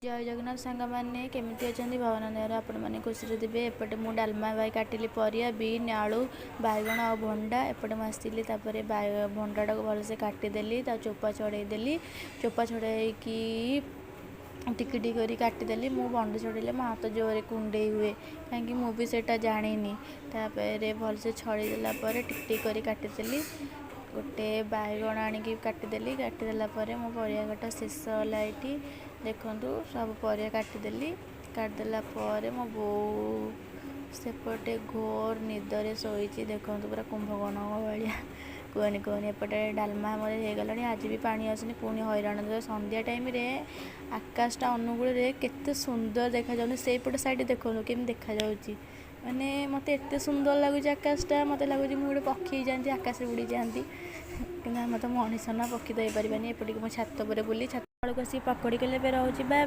ଜୟ ଜଗନ୍ନାଥ ସାଙ୍ଗମାନେ, କେମିତି ଅଛନ୍ତି? ଭଗବାନ ଦୟାରୁ ଆପଣମାନେ ଖୁସିରେ ଥିବେ। ଏପଟେ ମୁଁ ଡାଲମା ପାଇଁ କାଟିଲି ପରିବା, ବିନ୍, ଆଳୁ, ବାଇଗଣ ଆଉ ଭଣ୍ଡା। ଏପଟେ ମୁଁ ଆସିଲି, ତାପରେ ଭଣ୍ଡାଟାକୁ ଭଲସେ କାଟିଦେଲି, ତା ଚୋପା ଛଡ଼େଇ ଦେଲି। ଚୋପା ଛଡ଼େଇକି ଟିକି ଟିକି କରି କାଟିଦେଲି। ମୁଁ ଭଣ୍ଡା ଛଡ଼େଇଲେ ମୋ ହାତ ଜୋରରେ କୁଣ୍ଡେଇ ହୁଏ, କାହିଁକି ମୁଁ ବି ସେଇଟା ଜାଣିନି। ତାପରେ ଭଲସେ ଛଡ଼େଇ ଦେଲା ପରେ ଟିକି ଟିକି କରି କାଟିଦେଲି। ଗୋଟେ ବାଇଗଣ ଆଣିକି କାଟିଦେଲି। କାଟିଦେଲା ପରେ ମୋ ପରିବା କଟା ଶେଷ ହେଲା। ଏଇଠି ଦେଖନ୍ତୁ, ସବୁ ପରିବା କାଟିଦେଲି। କାଟିଦେଲା ପରେ ମୋ ବୋଉ ସେପଟେ ଘୋର ନିଦରେ ଶୋଇଛି, ଦେଖନ୍ତୁ, ପୁରା କୁମ୍ଭକର୍ଣ୍ଣଙ୍କ ଭଳିଆ। କୁହନି କୁହନି। ଏପଟେ ଡାଲମା ଆମର ହେଇଗଲାଣି। ଆଜି ବି ପାଣି ଆସୁନି, ପୁଣି ହଇରାଣ। ସନ୍ଧ୍ୟା ଟାଇମ୍ରେ ଆକାଶଟା ଅନୁଗୁଳରେ କେତେ ସୁନ୍ଦର ଦେଖାଯାଉନି? ସେଇପଟ ସାଇଡ଼୍ ଦେଖନ୍ତୁ କେମିତି ଦେଖାଯାଉଛି। ମାନେ ମୋତେ ଏତେ ସୁନ୍ଦର ଲାଗୁଛି ଆକାଶଟା, ମୋତେ ଲାଗୁଛି ମୁଁ ଗୋଟେ ପକ୍ଷୀ ହେଇଯାଆନ୍ତି, ଆକାଶରେ ଉଡ଼ିଯାଆନ୍ତି। କିନ୍ତୁ ଆମେ ତ ମଣିଷ ନା, ପକ୍ଷୀ ତ ହେଇପାରିବାନି। ଏପଟିକି ମୁଁ ଛାତ ଉପରେ ବୁଲି ଛାତ ତଳକୁ ଆସିକି ପକୋଡ଼ି କଲେ। ଏବେ ରହୁଛି, ବାଏ।